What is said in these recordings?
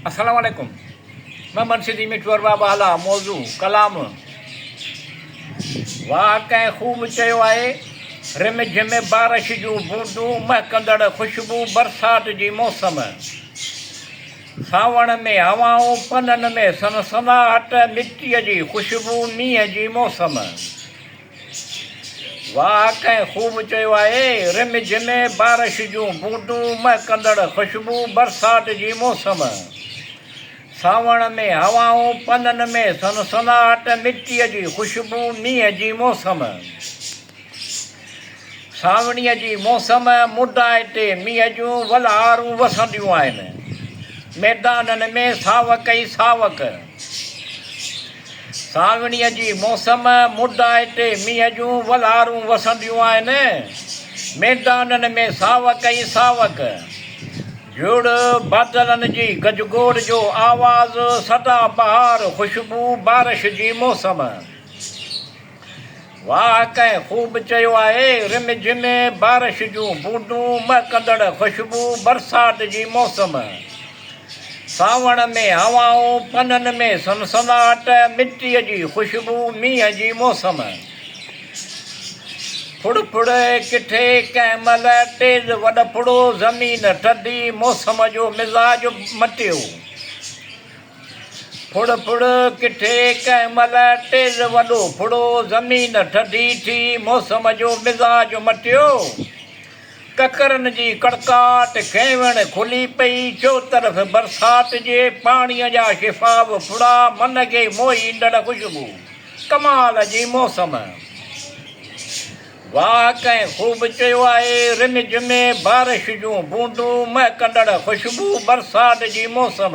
السلام عليڪم محمد سنڌي مٺو ارباب اعليٰ موضوع ڪلام واهه ڪنهن خوب چيو آهي رم جھم بارش جون بوندون مهڪندڙ خوشبو برسات جي موسم سانوڻ ۾ هوائون پنن ۾ سنسناهٽ مٽيء جي خوشبو مينهن جي موسم واهه ڪنهن خوب چيو آهي، رم جھم بارش جون بوندون، مهڪندڙ خوشبو، برسات جي موسم. سانوڻ ۾ هوائون، پنن ۾ سنسناهٽ، مٽيء جي خوشبو، مينهن جي موسم. سانوڻيء جي موسم، مڊائتي مينهن جون ولهارون وسنديون آهن. ميدانن ۾ ساوڪ ئي ساوڪ. سانوڻيء جي موسم، مڊائتي مينهن جون ولهارون وسنديون آهن. ميدانن ۾ ساوڪ ئي ساوڪ. جهڙ، بادلن جي گجگوڙ جو آواز، سدا بهار، خوشبو، بارش جي موسم. واهه ڪنهن خوب چيو آهي، رم جھم بارش جون بوندون، مهڪندڙ خوشبو، برسات جي موسم. سانوڻ ۾ هوائون، پنن ۾ سنسناٽ، مٽيء جي خوشبو، مينهن جي موسم. ڦڙ ڦڙ ڪٿي ڪنهن مهل تيز وڏ ڦڙو، زمين ٿڌي، موسم جو مزاج مٽيو. ڦڙ ڦڙ ڪٿي ڪنهن مهل تيز وڏو ڦڙو، زمين ٿڌي ٿي، موسم جو مزاج مٽيو. ڪڪرن جي ڪڙڪاٽ، کينوڻ کلي پئي، چوطرف برسات جي پاڻيء جا شفاف ڦڙا، من کي موهيندڙ خوشبو، ڪمال جي موسم. واهه ڪنهن خوب چيو آهي، رم جھم بارش جون بوندون، مهڪندڙ خوشبو، برسات جي موسم.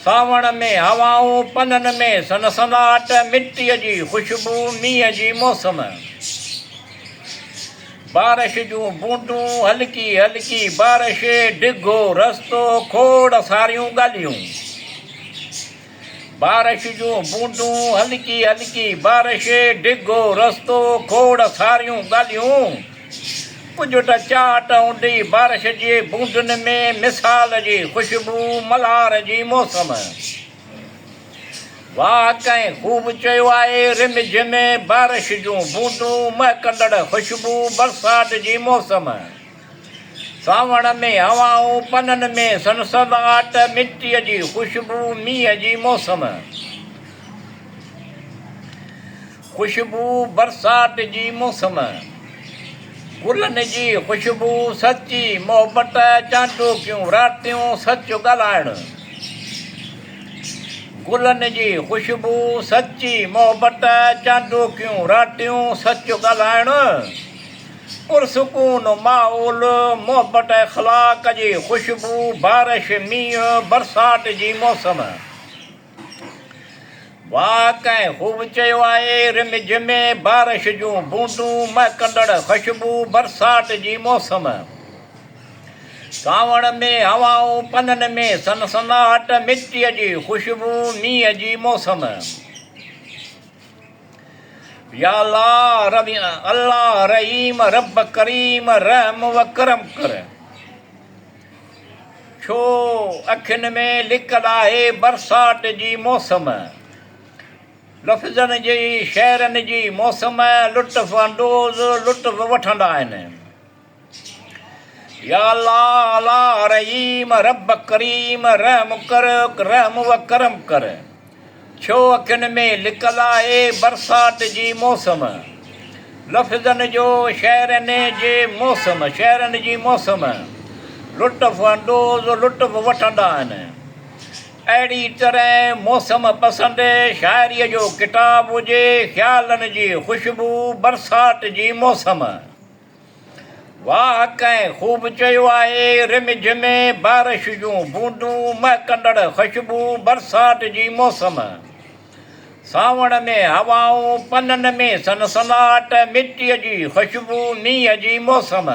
سانوڻ ۾ هوائون، پنن ۾ سنسناٽ، مٽيء جي خوشبو، مينهن جي موسم. بارش جون بوندون، هلڪي هلڪي بارش، ڊگهو رستو، کوڙ ساريون ڳالهيون. بارش جون بوندون، هلڪي هلڪي بارش، ڊگهو رستو، کوڙ ساريون ڳالهيون. ڪجهه ته چاهت هوندي بارش جي بوندن ۾، مثال جي خوشبو، ملهار جي موسم. واهه ڪنهن خوب چيو آهي، رم جھم بارش جون بوندون، مهڪندڙ خوشبو، برسات جي موسم. سانوڻ ۾ هوائون، پنن ۾ سنسناٽ، مٽيء جي خوشبو، مينهن جي موسم. خوشبو، برسات جي موسم. گلن جي خوشبو، سچي محبت، چانڊوڪيون راتيون، سچ ڳالهائڻ. گلن جي خوشبو، سچي محبت، چانڊوڪيون راتيون، سچ ڳالهائڻ. پرسڪون ماحول، محبت اخلاق جي خوشبو، بارش، مينهن، برسات جي موسم. واهه ڪنهن خوب چيو آهي، رم جھم بارش جون بوندون، مهڪندڙ خوشبو، برسات جي موسم. سانوڻ ۾ هوائون، پنن ۾ سنسناهٽ، مٽيء جي خوشبو، مينهن جي موسم. يا الله الله رحيم رب ڪريم رحم و ڪرم ڪر. ڇو اکين ۾ لڪل آهي برسات جي موسم. لفظن جي شعرن جي موسم لطف اندوز لطف وٺندا آهن. يا الله الله رحيم رب ڪريم رحم ڪر رحم و ڪرم ڪر. ڇو اکين ۾ لڪل آهي برسات جي موسم. لفظن جو شعرن جي موسم شعرن جي موسم. لطف اندوز لطف وٺندا آهن. اهڙي طرح موسم پسند شاعريء جو ڪتاب هجي خيالن جي خوشبو برسات جي موسم. واهه ڪنهن خوب چيو آهي، رم جھم بارش جون بوندون، مهڪندڙ خوشبو، برسات جي موسم. سانوڻ ۾ هوائون، پنن ۾ سنسناٽ، مٽيء جي خوشبو، مينهن جي موسم.